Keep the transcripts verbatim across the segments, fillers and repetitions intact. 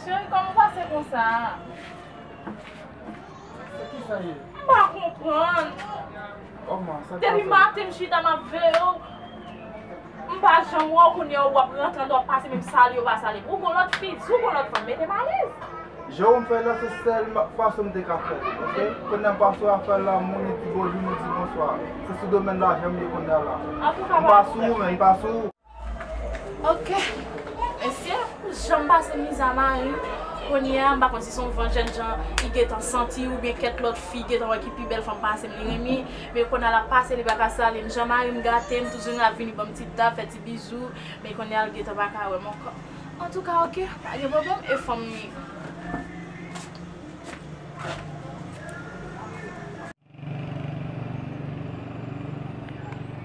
Cheri, kòman w pase konsa a? Se ki sa ye? M pa konprann. Kòman? Sa k pase? Depi maten m chita m ap veye w. M pa janm wè w, kounye a w ap rantre anndan, w ap pase, menm salye w pa salye m. Ou gon lòt fi, si w gon lòt fanm, mete m alèz. Jan w fè la, se sèl ma- fason m te ka fè l, oke? Kounye a m pa sou afè lanmou, ni di bonjou, ni di bonswa. Se sou domèn lajan m ye kounye a la. Antouka, m pa sou ou, men m pa sou ou. Oke. Mesye, jan m pase miza mari m, kounye a, m pa konn si se yon van jènjan li gentan santi oubyen kèk lòt fi gentan wè ki pi bèl fanm pase m, li renmen. Men kounye a l ap pase, li pa ka salye m. Jan mari m gate m, toujou l ap vini ban m ti tap, fè ti bizou. Men kounye a, l gentan pa ka wè m ankò. Antouka, oke, pa gen pwoblèm, e fanm li ye.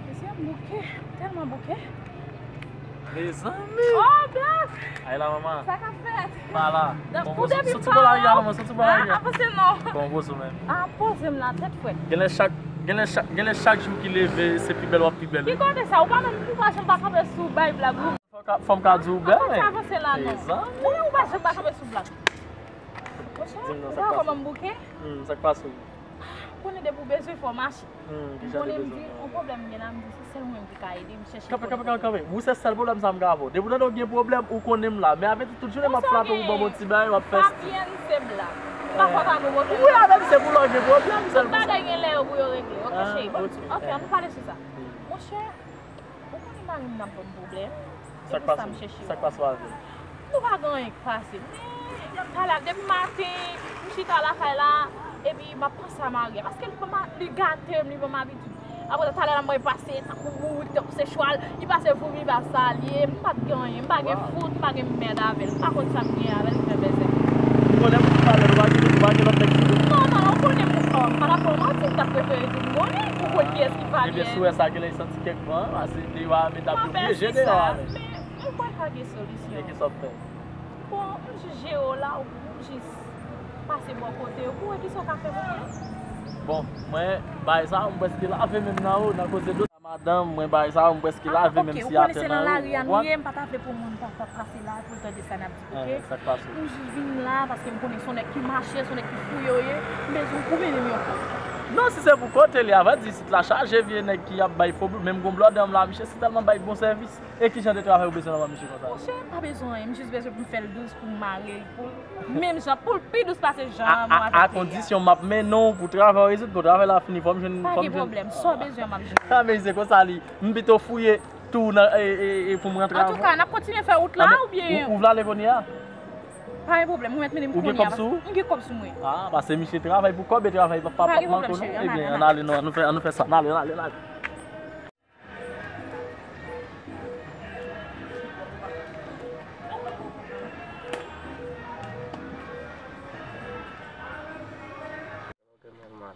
Mesye, m bouke, tèlman bouke. Mezanmi! Oh, Black! Ay la, manman. Sa k ap fèt? Pa la. Bon, ou depi soti bò lari a, manman, soti bò lari a. Avanse non. Bon, poze w menm. A, poze m la, tèt frèt. Genlè chak, genlè chak, genlè chak jou ki leve, se pi bèl w ap pi bèl, wi. Ki kote sa? Ou pa menm, ou pa janm pa kanpe sou bay Black, wi. Fò ka, fò m ka di w bèl, men. Avanse la, non. Mezanmi. Wi, ou pa janm pa kanpe sou Black. Monchè, ou pa wè kòman m bouke? Hmm, sa k pase w? Konnen depi w bezwen fò w mache. Hmm, ou konnen m di, yon pwoblèm m gen la, m di se sèl ou menm ki ka ede m chèche. Kanpe, kanpe, kanpe, kanpe. Ou se sèl pwoblèm sa m ka avè w. Depi w tande w gen pwoblèm, ou konnen m la. Men avè tout, tout jounen m ap frape w pou ban m yon ti bagay, w ap fè. Fabienne se Black. M pa fò pa gon pwoblèm. Wi, avè m se pou lè w gen pwoblèm sèlman. Tout bagay gen lè yo pou yo regle. Oke, cheri. Bon, oke, ann nou pale sou sa. Monchè, ou konnen mari m nan ban m pwoblèm. Se pou sa m chèche w. Sa k pase avè l? Nou pa gen anyen k pase. Men, talè a, depi maten, m chita lakay la, epi m ap panse a mari a. Paske li ban m, li gate m, li ban m abitid. Apre sa, talè la, m wè l pase tankou bourik, tankou se chwal. Li pase pou m, li pa salye m, m pa t gen anyen, m pa gen fout, m pa gen mèd avè l. M pa konn sa m gen avè l, m fè bezwen. M konnen pou m pale, ou pa gen, ou pa gen lòt nèg sou ou? Non, non, non, ou konnen m, oh, m pa t ap pran manti, m t ap prefere di m konnen, ou konn kiyès ki Fabienne. Ebyen, si w wè sa, genlè li santi kèk van, pase deyò a, men t ap vin pyeje deyò a, men. M kwè ka gen solisyon. E kisa w ap fè? Bon, m jis jere w la, ou jis pase bò kote yo pou wè kisa w ka fè pou mwen. Bon, mwen, bagay sa a, m prèske lave menm nan, nan koze dlo. Madanm, mwen, bagay sa a, m prèske lave menm si atè nan, ou konprann? Ah, ok, ou konnen se nan lari a nou ye, m pa ta vle pou moun pa, pa pase la, pou l tande sa n ap di, ok? Sa k pase? M jis vin la, paske m konnen se yon nèg ki mache, se yon nèg ki fouye w ye, m bezwen w pou mennen m yon kote. Non, si se pou kote li, a vrè di, isit la chaje vye nèg ki ap bay fo, menm gon blòdè m la, misye si tèlman bay bon sèvis. E ki jan de travay ou bezwen nan men misye konsa? Monchè, pa bezwen anyen, m jis bezwen pou m fè l dous, pou m mare l, pou l, menm jan, pou l pi dous pase jan mwen avèk li a. A, a, a kondisyon m ap mennen w pou travay w rezoud, pou travay la fini, fò m jwenn, fò m jwenn. Pa gen pwoblèm, sa w bezwen, m ap jwenn. A, men se konsa li, m pito fouye tou nan, e, e, e, pou m rantre avè w. Antouka, n ap kontinye fè wout la, oubyen? Ou, ou vle ale kounye a? Pa gen pwoblèm, ou mèt mennen m kounye a, paske m gen kòb sou mwen. A, paske misye travay pou kòb e travay pa, pa, pa manke w non. Ebyen, ann ale non, ann fè, ann fè sa, ann ale, ann ale, ann ale.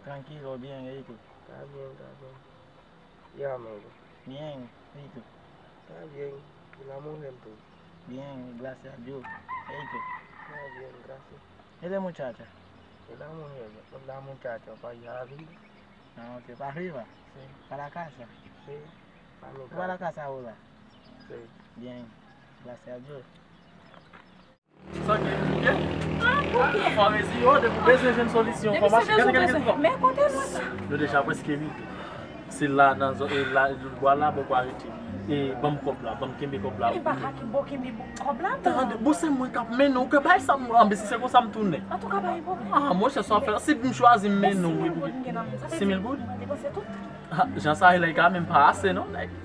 Trankil, o byen, e tou? Ta byen, ta byen. E a menm? Byen, e tou? Ta byen, e la mwen menm tou. Byen, gracias a Dios. E tou? Ta byen, gracias. E la muchacha? E la mujer, la muchacha, pa ya arriba. Ah, ok, pa arriba. Sí. Pa la casa. Sí, pa mi casa. Pa la casa ahora. Sí. Bien, gracias a Dios. Sa gen, gen? Ah, ok. Fò reziye w, depi w bezwen jwenn solisyon, fò mache. Gade, gade, gade, gade. Men kote mwen sa? Nou deja prèske rive. Se la nan zòn, e la, bò la, bò kwa rete. E ban m kòb la, ban m kenbe kòb la. E pa ka ki bò kenbe kòb la, tande, bon, se mwen k ap mennen w, ke bay sa m anbe, si se konsa m tounen. Antouka, pa gen pwoblèm. Ah, monchè, sa w ap fè la, si m chwazi m mennen w, wi, pou ki? Senk mil goud? Sa vle di m depanse tout. Ah, jan sa ye la, li ka menm pa ase, non, nèg.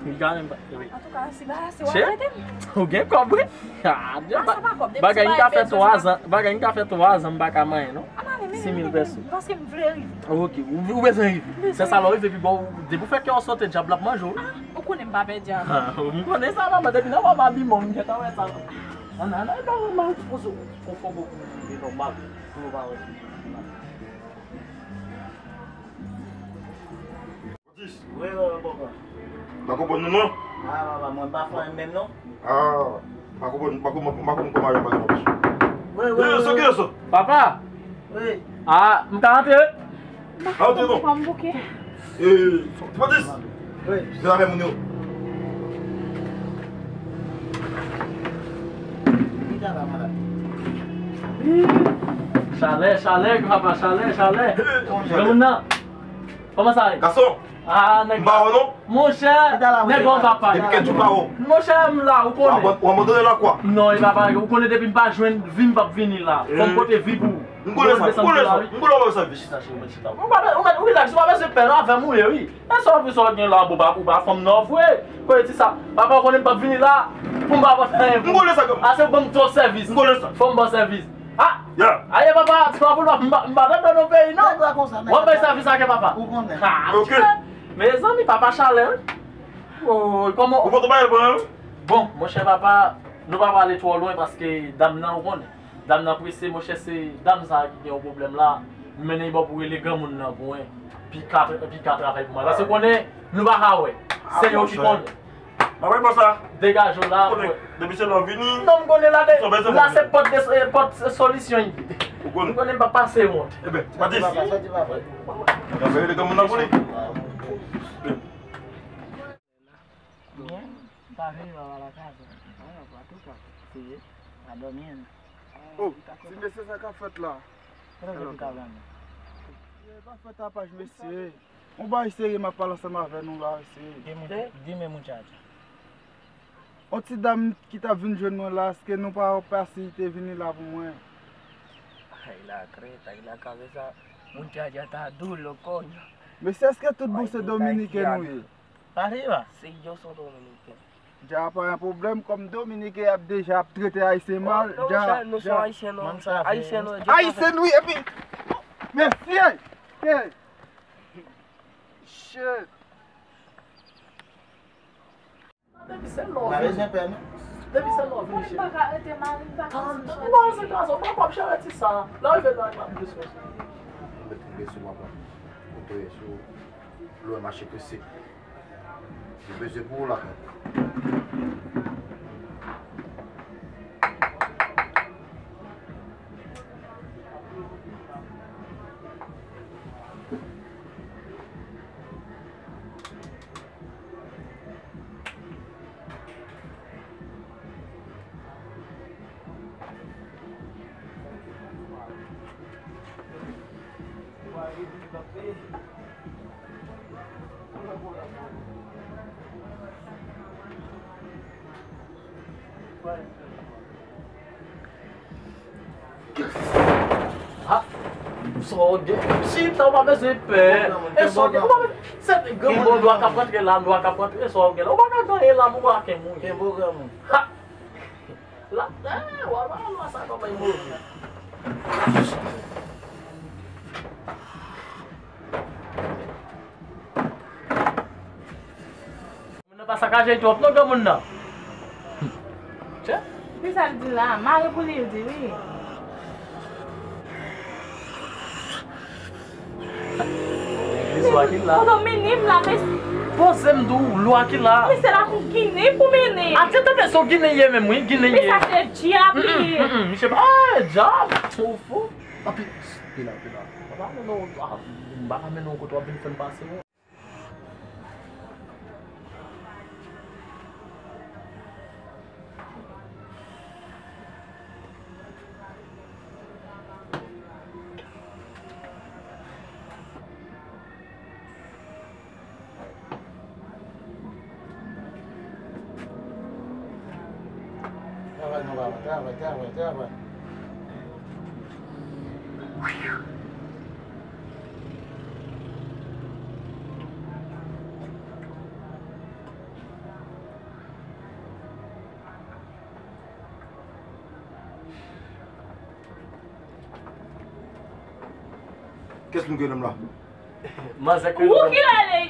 Li ka menm pa, wi. Antouka, si bagay ase, w ap rete m. Ou gen kòb, wi. Ah, bagay m ka fè twa zan, bagay m ka fè twa zan, m pa ka manyen, non. Sis mil pèso. Paske m vle rive. Ok, ou, ou bezwen rive. Se sa, lè w rive pi bò, depi w fè kè w sote, dyab la ap manje w. Ah, ou konnen m pa pè dyab. Ah, m konnen sa, manman, depi nan mòman abiman, m gentan wè sa. Ann, ann, ann, ann, ann, poze w. Fò, fò, fò, e nòmal. Pou yo pa wè. Wi, wi, wi, papa. Pa konprann nou, non? Ah, papa, mwen pa fè anyen menm, non. Ah, pa konprann, pa konprann, pa konprann kòman yo pa gen anpil. Wi, wi, wi. Papa! Wi. Ah, m ka rantre? Rantre, non. Fò m bouke. Eh, Francis! Wi. Vin avè moun yo. Ki travay, madanm? Chalè, chalè, papa, chalè, chalè. Granmoun nan. Kòman sa ye? Gason. Ah, nèg. M pa wè non. Monchè, nèg yo papa. Depi kèt ou pa wè. Monchè, m la, ou konnen. W abandone la kwa? Non, e papa, ou konnen depi m pa jwenn vi, m p ap vini la. Fò m pote vi pou ou. M konnen sa, m konnen sa. M konnen w ap sèvis. Chita, chita, chita. Ou pa, ou pa, ou rilaks, ou pa bezwen pè non, avè m ou ye, wi. E sa w vle sa w gen la, bon, pa, ou pa fanm nan vre. Kote di sa? Papa, ou konnen m p ap vini la pou m pa pote anyen pou ou. M konnen sa, granmoun. Ase w ban m twòp sèvis. M konnen sa. Fò m ba w sèvis. Ah! Aye papa, ti pa pou m pa, m pa nan nan peyi non. W ap bay sèvis ak papa. Ou konnen. Ah, ok. Mezanmi, papa chalè wi. Oh, kòman? Ou pote bagay pou mwen? Bon, monchè papa, nou pa prale twò lwen paske dam nan ou konnen. Dam nan prese, monchè, se dam sa ki gen yon pwoblèm la. M mennen l bò pou rele granmoun nan pou mwen. Pika, pika travay pou mwen. Paske ou konnen, nou pa ka wè. Se yo ki konnen. Mwen pa sa. Degaje w la. Depi se lè w vini. Non, m konnen la de, la se pòt de, eh, pòt solisyon. Ou konnen. M konnen m pa pase wont. Eben, Patis. Nan fè rele granmoun nan pou li. Byen, m pa vini pa lakay. Antouka, se pa dòmi. Oh, ti mesye sa k ap fèt la? Kote w te travay? Ye, pa fè tapaj, mesye. Yon bagay serye m ap pale ansanm avè nou la, mesye. Dime, dime, muchacha. Yon ti dam ki t ap vin jwenn mwen la, èske nou pa wè pa si li te vini la pou mwen? Ay, la creta, y la cabeza, muchacha, está duro, coño. Mesye, èske tout bon se dominiken nou ye? Arriba. Si yo son dominiken. Dja pa yon pwoblèm, kòm dominiken ap deja ap trete ayisyen mal. Non, dja, nou se ayisyen, non. Ayisyen, non. Ayisyen, wi, epi, mesye! Hey! Shit! Depi se lè w vini. Pa bezwen pè, non. Depi se lè w vini, cheri. Mwen pa ka rete, mari m pa ka sou sòti. Mwen se gason, mwen p ap jere ti sa. Lè w rive la, m ap bezwen. Mwen mete m bezwen, papa. Kote w ye sou lwen mache prese. Yo bezwen pou ou lakay. Ha! Sa w gen? Chita, w pa bezwen pè. E sa w gen? Ou pa bezwen. Se granmoun dwa k ap rantre la, dwa k ap rantre, e sa w gen la? Ou pa ka gen anyen la, mou ak mou. Ha! La, eh, w a pa lwa sa kòman li move. Moun nan pa sakaje twòp non, granmoun nan. Tchè. Kisa l di la? Mare pou li, l di wi. Lwa ki la. Kote w mennen m la, mesye? Poze m di w, lwa ki la. Mesye la kou Ginen pou mennen. Atè, tande, se w Ginen ye menm, wi, Ginen ye. Mesye, se dyab li ye. Mm, mm, mm, misye pa, eh, dyab, ou fou. Anpi, pila, pila. M pa ka mennen w, ah, m pa ka mennen w kote w ap vin fè m pase, non. Travay non papa, travay, travay, travay. Kiyès moun ki rele m la? Manzè ki rele m. Ou ki rele?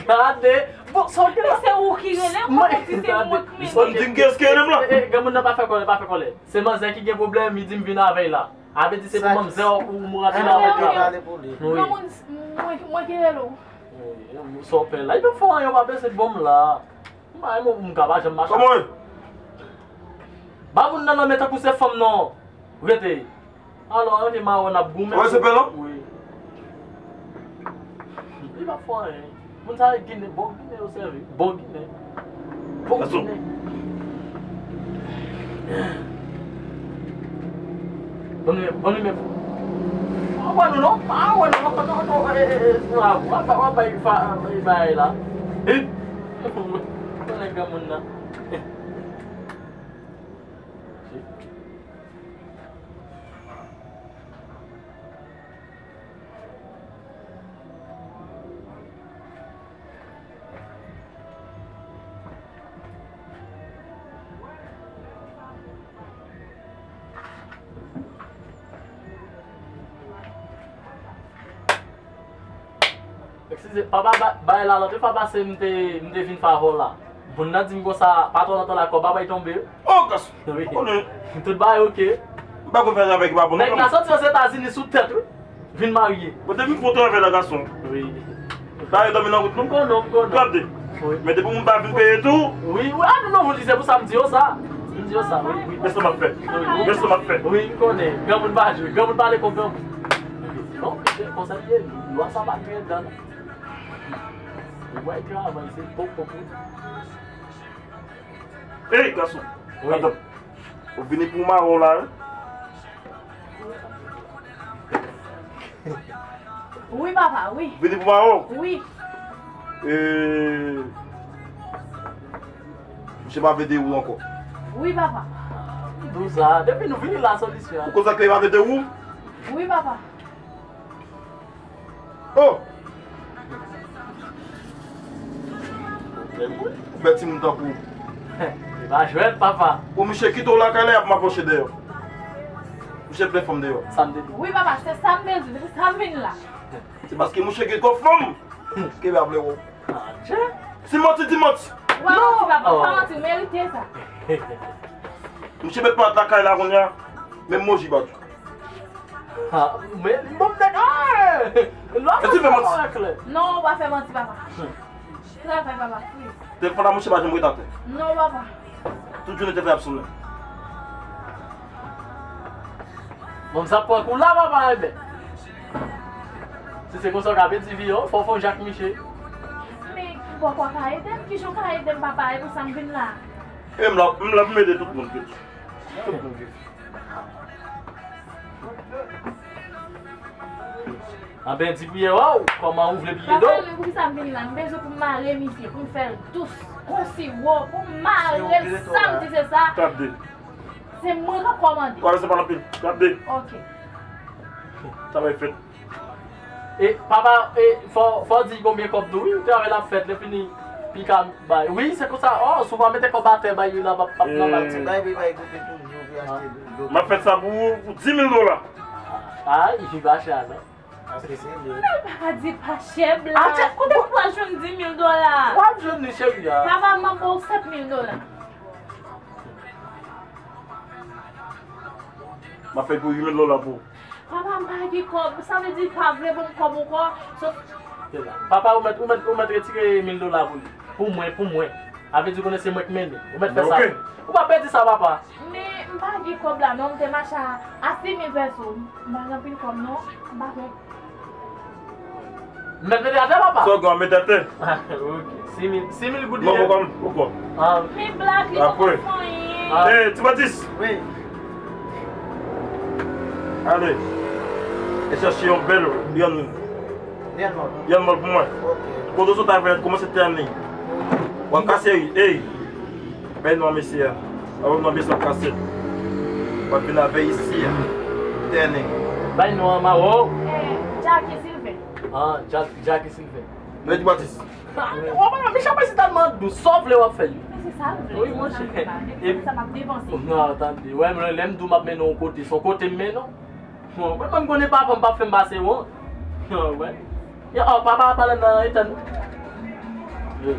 Gade. Bon, sa w gen la? Se ou ki rele m, ou di se mwen ki rele. Ou di m kiyès ki rele m la? Eh, eh, granmoun nan pa fè kòlè, pa fè kòlè. Se manzè ki gen pwoblèm, li di m vin avè l la. A vle di se pou manzè ou m rantre la avè l la. Wi. Granmoun, mwen, mwen ki rele w. Wi, sa w pè la. Li pa fè anyen, w pa bezwen bon m la. M pa renmen w pou m ka pa janm mache. Kòman w ye? Ba moun nan nan men tankou se fanm non. Rete. Alò, ann te mawon ap goumen. Wè se pè lan? Wi. Li pa fè anyen. Moun sa yo Ginen, bon Ginen yo sèvi. Bon Ginen. Bon Ginen. Gason. Ginen. Bon, bon, men. Pa wè nou non, pa wè nou non, non, non, eh, eh, eh, w ap, w ap, w ap bay fa-, bay bagay la. Eh, konnen granmoun nan. Eskize, papa, ba-, bay la, lòt fwa pase m te, m te vin favò la. Moun nan di m konsa, pa twò lontan la, kòb pa bay tonbe. Oh, gason! Wi. Konnen. Tout bagay oke. M pa konn fè travay ki pa bon, non. Nèg la soti Ozetazini sou tèt, wi. Vin marye. Bon, depi m fè yon travay la, gason. Wi. Pa yo dòmi nan wout, non? M konnen, m konnen. Gade. Wi. Men depi moun pa vin peye tou. Wi, wi. Ah, non, non, se pou sa m di yo sa. M di yo sa, wi, wi. Men sa m ap fè. Wi. Men sa m ap fè. Wi, m konnen. Granmoun pa jwe. Granmoun pale kon granmoun. Non, se konsa l ye. Lwa sa pa gen dan. Ou wè travay, se pòp, pòp. Ey, gason. Wi. Atann. Ou vini pou mawon la, wi. Wi, papa, wi. Vini pou mawon? Wi. E, misye pa vle de ou ankò. Wi, papa. Dousa, depi nou vini la, solisyon. Ou konsa ke li pa vle de ou? Wi, papa. Oh! Ou bèt timoun tankou ou. Li pa jwèt, papa. Pou misye kite w lakay la, y ap makoche dèyè w. Misye plen fanm deyò. Sa m te di. Wi, papa, se sa m te di, se sa m vin la. Se paske misye gen twò fanm ke l pa vle wè w. Ah, tchè. Si manti, di manti. Ou pa manti, papa, ou pa manti, ou merite sa. Misye mèt parèt lakay la kounye a, menm moji pa di. Ha, men, bon, nèg, ah! Lwa sa pa klè. Non, ou pa fè manti, papa. Travay, papa, free. Telefòn la, monchè, pa janm ret atè. Non, papa. Tout jounen telefòn ap sonnen. Bon, sa pran kou la, papa, enben. Si se konsa w ka pedi vi yo, fò w fè yon jak miche. Men, papa ka ede m, kijan w ka ede m, papa, e pou sa m vin la. E m la, m la pou m ede tout moun, piti. Tout moun viv. Anben, di priyè w, kòman ou vle piye do? Papa, men poukisa m vin la? M bezwen pou m mare misye, pou m fè l dous, kon siwo, pou m mare l, sa m di se sa. Tande. Se mwen k ap kòmande. Wale se pa l anpil. Tande. Ok. Travay fèt. E, papa, e, fò, fò w di konbyen kòb tou, wi, travay la ap fèt, lè fini, pi ka bay. Wi, se konsa, oh, si w pa mete kòb atè bay li la, p ap, p ap nòmal. Ti bay, bay, bay, kote toujou, pou achte do. M ap fè sa pou ou, pou dis mil dola. Ay, li pa chè, non. Paske se li. Papa di pa chè, blan. Kote pou w al jwenn dis mil dola? W ap jwenn li, cheri a. Papa, m ap ba w sèt mil dola. M ap fè pou uit mil dola pou ou. Papa, m pa gen kòb. Sa vle di pa vle ban m kòb ankò. Sot. Papa, ou mèt, ou mèt, ou mèt retire mil dola pou li. Pou mwen, pou mwen. A vle di konnen se mwen k mennen. Ou mèt fè sa. Ou pa pèdi sa, papa. Men, m pa gen kòb la, non. M te mache a, a sis mil pèso. M pa gen anpil kòb, non. M pa gen. M mèt mete atè, papa? Sa w gen, mete atè. Ah, ok. Sis mil, sis mil goud. Non, poko, poko. Ah, ok. Men blag, li poko fè anyen. Ah. Eh, Ti Matis. Wi. Ale. E chèche yon bèl Yann. Yann mòl. Yann mòl pou mwen. Ok. Kote w sot avè l, kòmanse tène. W ap kase, ey. Bay non mesye a. Avan non mesye ap kase. W ap vin avè isi a. Tène. Bay non an mawon. Eh, Jackie Sylvain. Ah, Jack, Jackie Sylvain. Mèt Batis. Ah, w ap wè, Michel Prezidan tèlman dous, sa w vle w ap fè li. Men se sa m vle. Wi, monchè. E sa m ap depanse. Non, tande. Wè, men lè m di w m ap mennen w yon kote, se yon kote m mennen w. Bon, mwen menm konnen papa m p ap fè m pase wont. Bon, wè. Yo, oh, papa ap pale nan etan. Wi,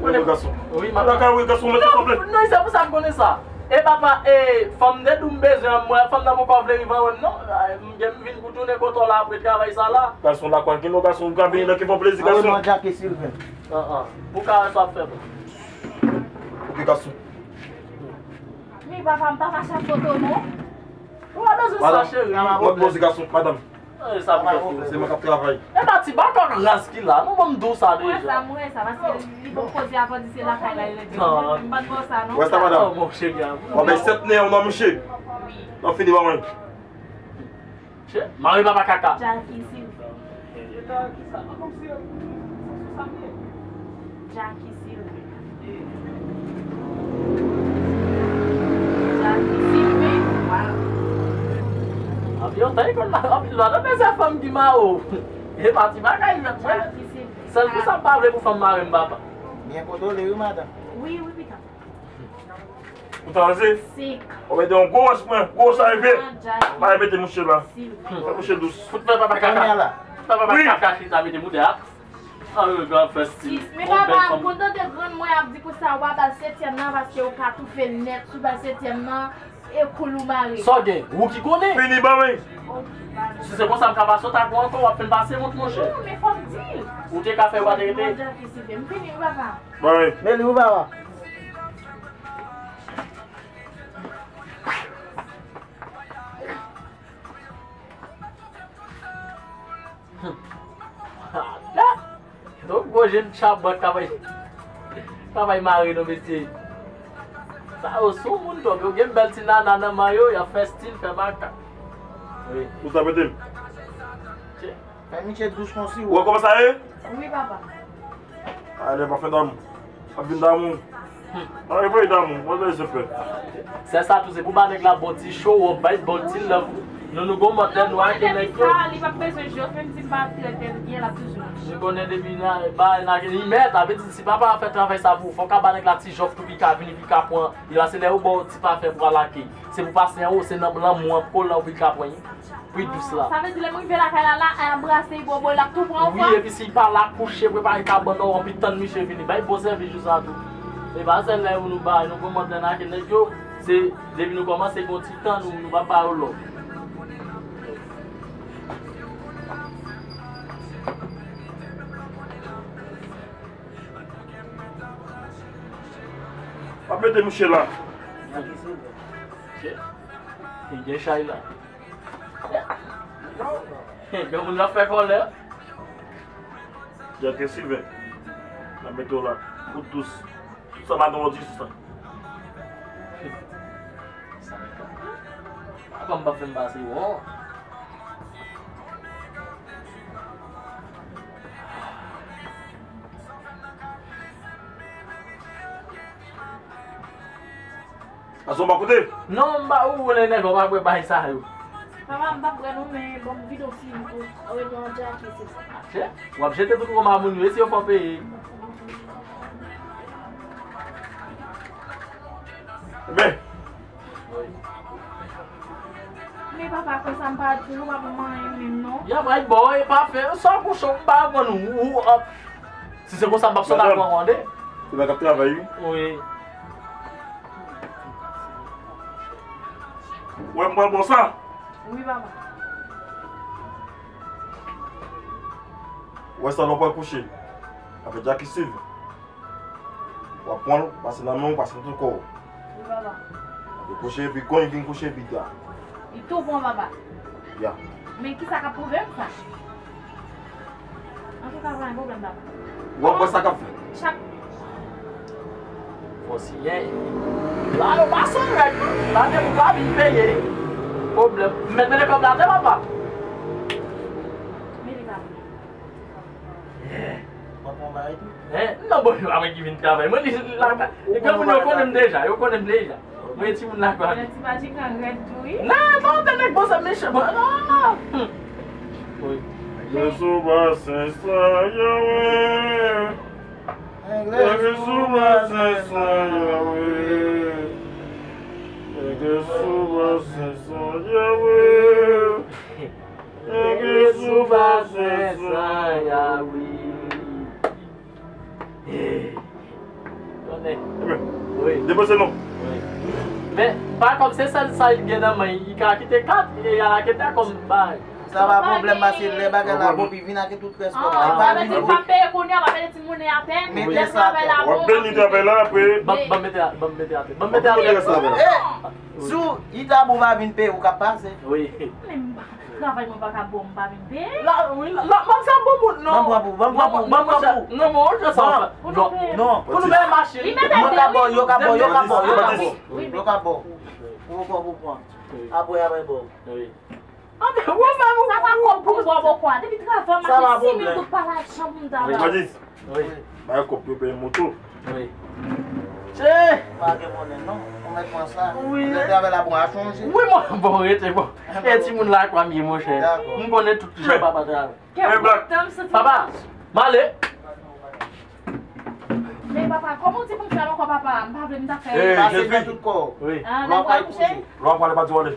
wi, gason. Wi, m ap. Lakay, wi, gason, mete sanble. Non, non, se pou sa m konnen sa. E papa, e, fanm de dou m bezwen an, mwen, fanm nan poko vle rive wè m, non. M gen m vin pou tounen kote w la apre travay sa la. Gason, lakay, gen non, gason, ou ka vini nan ki fè w plezi, gason. Mwen, Jacques Sylvain. An, an. Pou ka sa ap fè bon. Ok, gason. Men papa, m pa mache ak foto, non. Ou pa bezwen sa, cheri. Mwen poze gason, madanm. Eh, sa pa bon. Se mwen k ap travay. E pa ti baka raz ki la, non, ban m di w sa deja. Mwen sa, mwen sa, paske li poko koze avan di se lakay la, li rete. Non. M pa t ba w sa, non. Wè sa, madanm? Oh, mon cheri, a. W ap bay sèt nen yon nonm, monchè. Wi. N ap fini, ban mwen. Mari papa kaka. Jackie Sylvie. Jackie Sylvie. Jackie Sylvie. Anpil tan, anpil lòt, anpil se fanm ki mawo. E pa ti bagay, mwen. Jackie Sylvie. Sèl pou sa m pa vle pou fanm mare m, papa. Byen kontwole, wi, madanm. Wi, wi, pita. Ou ta raze? Sik. Ou mete yon gwo wòch mwen, gwo wòch a rive. Ah, Jackie. Pa mete mouche la. Sylvie. Fè mouche dous. Fout fè papa kaka. Fout fè papa kaka chita mete mouda. Ah, wi, gran fè stil. Sis, men papa, m kontan de grann mwen ap di konsa, w a ba l setyèm nan, paske ou ka toufe l nèt, si w ba l setyèm nan, e koul ou mare. Sa w gen, ou ki konnen. Fini, ban mwen. Si se konsa, m ka pase w tako ankò, w ap fin pase wont, monchè. Non, men fò m di l. Ou te ka fè, w pa te rete. M fini, wi, papa. Ban mwen. Men li, wi, papa. Donk, gwo jèn chabòt ka bay, ka bay mare non, mesye. Sa yo sou moun twòp, yo gen bèl ti nana nan men yo, y ap fè stil, fè makak. Wi. Ou sa pete m? Tchè. Fè miche dous konsi. Ou wè kòman sa ye? Wi, papa. Ale, pa fè damou. Ap vin damou. Ay, voye damou. Mwen lè se fè. Sè sa tou, se pou ba nèg la bon ti show, w bay bon ti love. Nou, nou gon mòd lè nou ake nèg yo. Sa, li p ap bezwen jòf, menm si m pa trete l byen, l ap toujou. Nou konnen depi nan, ba, nan, li mèt, sa vle di, si papa a fè travay sa pou ou, fò w ka ba nèg la ti jòf tou, pou l ka vini, pou l ka pran. E la, se lè yo ba w ti pafè pou al ake. Se pou pase anwo, se nan lanmou an, pou l la, pou l ka pran. Pli dous la. Sa vle di lè m rive lakay la, la, anbrase, bobo, l ap tou pran ou. Wi, epi si pa la, kouche, prepare kabann nan, anpi tann misye vini. Bay bon sèvis jou sa tou. E pa sèl lè nou ba, nou kòmanse nan ake nèg yo, se depi nou kòmanse gon ti tan, nou, nou pa ba yo lòt. Pa mete mouche la. Gen chay la. Gen moun nan fè kòlè. Jacques Sylvain. Nan mete w la. Kout dous. Tout sa madan w di sou sa. Papa m pa fè m pase, won. Aso m pa koute? Non, m pa, ou konnen nèg yo pa bwè bagay sa yo. Papa, m pa bwè non, men bon, m vide yon ti rim pou reponn Jackie, se sa. Chè, w ap jete tout kòman moun yo, e si yo fè w peye. Men. Men papa, konsa m pa di ou pa pou manyen menm non. Y ap bay bò, e pa fè, sa kouchon, m pa konn ou, ou, ap. Si se konsa, m p ap sot ak ou an de. Se nèg k ap travay, wi. Wi. Wè, m pral bon sa. Wi, papa. Wè sa, lè w pral kouche. Avèk Jackie Sylvain. W ap pran l, pase nan men w, pase nan tout kò w. Wi, papa. Epi kouche, epi konn vin kouche, epi ta. Li tou bon, papa. Ya. Men kisa k ap pwouve m sa? Antouka, pa gen pwoblèm, papa. W ap wè sa k ap fèt. Chak. Fò siyen. La, yo pa son règ, non. La, depi w pa vin peye. Pwoblèm. Mèt mete kòb la atè, papa. Men li pa vle. W ap pran bagay tou? Hein? Non, bon, se pa mwen ki vin travay. Mwen, li, la, li, granmoun yo konnen m deja, yo konnen m deja. Mwen, timoun lakay. Ti majikan rèd tou, wi. Non, pa antre nèg bon sa mechan. Non, non, non. Wi. Nèg sou basen sa, Yahweh. Nèg sou basen sa, Yahweh. Nèg sou basen sa, Yahweh. Nèg sou basen sa, Yahweh. Konnen. Wi. Depoze non. Wi. Men, pa kòm se sèl sa li gen nan men, li ka kite kat, e y a kite kòm bay. Sa pa pwoblèm, paske lè bagay la bon, pi vin ak tout rès kòb la. Ah, sa vle di w pa peye kounye a, w ap mete ti monnen atè, lè travay la bon, w ap beni travay la, apre. Ban, ban mete, ban mete atè. Ban mete atè. Eh, si w, li ta bon, pa vin peye, ou ka pase. Wi. Men m pa, travay mwen pa ka bon, m pa vin peye. La, wi, la, la, ban m sa bon bout, non. Ban m pran pou, ban m pran pou, ban m pran pou. Non, bon, ou jan sa w fè. Non, non. Pou nou bay machin. Yo ka bò, yo ka bò, yo ka bò, yo ka bò. Yo ka bò. Ou pran, ou pran. Apre, apre, bò. Wi. Anben, ou menm, ou... Sa pa kòb pou m bò bòkò a. Depi travay, m mache sis mil goud pa lajan pou m ta ba. Wi. Ba yo kòb pou yo peye moto. Wi. Che! Pa gen pwoblèm, non. Ou mèt pran sa. Wi. Lè travay la bon, a chonje. Wi, mwen, bon, rete, bon. E timoun lakwa m ye, monchè. Dakò. M konnen tout jan papa travay. Kè kontan, m santi. Papa, m ale. Men papa, kòman w di pou m fè l ankò, papa? M pa vle m ta fè. Pase nan tout kò. Wi. Lwa pral kouche. Lwa pral pa di w ale.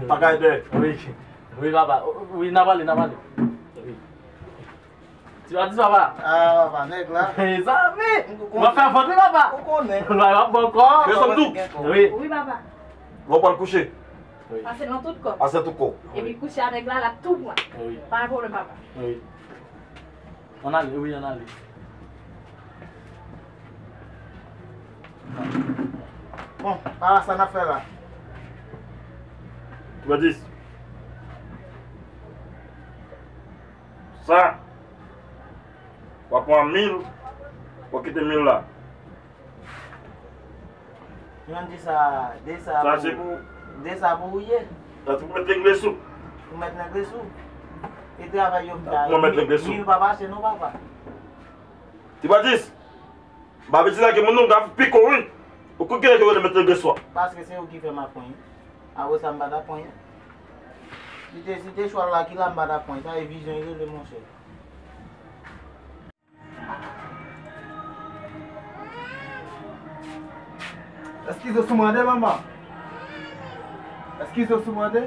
Pa kay dèyè. Wi. Wi, papa. Wi, n ap ale, n ap ale. Wi. Ti pa di papa. Ah, papa, nèg la. Mezanmi. W ap fè vant, wi, papa. Ou konnen. Lwa w ap bò kò. Wi. Wi, papa. Lwa pral kouche. Wi. Pase nan tout kò. Pase tout kò. Epi kouche avèk la, l ap tou pran. Wi. Pa gen pwoblèm, papa. Wi. Ann ale, wi, ann ale. Bon, pa sa n ap fè la. Twa dis. Sa, w ap pran mil, w ap kite mil la. Yon di sa, de sa pou, de sa pou ou ye. Sa se pou mèt legle sou. Pou mèt legle sou. E travay yo m ta. Pou mèt legle sou. Mil pa mache non, papa. Ti Batis, m pa vle di lage moun non, m ka piko wi. Ou kout gen yo rele mèt legle sou a. Paske se ou ki fè m ap pran. Apre sa m pa ta pran. Si te, si te chwa la ki la m pa ta pran. Sa e vizyon yo rele monchè. Eskize sou mande, manman. Eskize sou mande.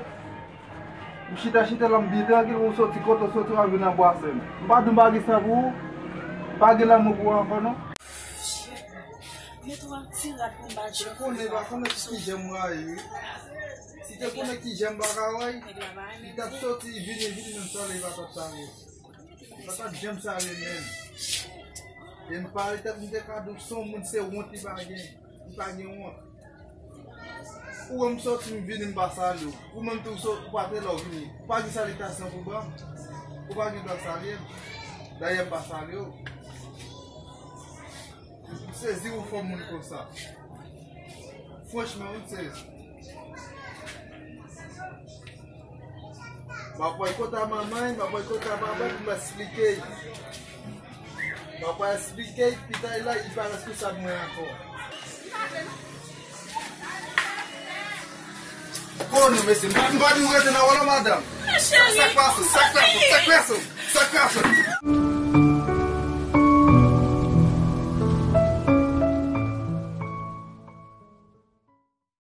M chita, chita la, m byen trankil, ou soti kote w soti, w al vin anbrase m. M pa di m pa gen san pou ou, m pa gen lanmou pou ou ankò, non. Mete w ak ti rad pou m ba Jeff. Ou konnen, pa konnen ki jan m rayi, wi. Si te konnen ki jan m pa ka rayi, li t ap soti, vini, vini, menm salye, li pa t ap salye. Sa pa t janm salye menm. E m pale tèt m te ka di w se yon moun se wont li pa gen. Li pa gen wont. Ou wè m soti m vini m pa salye w. Ou menm tou ou pa te la w vini. Ou pa gen salitasyon pou ban m. Ou pa gen dwa salye m. Dayè m pa salye w. M sezi ou fè moun konsa. Franchman, m sezi. M ap pran kote a manman, m ap pran kote a papa pou m esplike. M ap pran esplike, pita la, li pa reskonsab mwen ankò. Konnen, mesye, m pa, m pa di w rete nan wòl la, madanm. Sa k pase, sa k pase, sa k pase, sa k pase.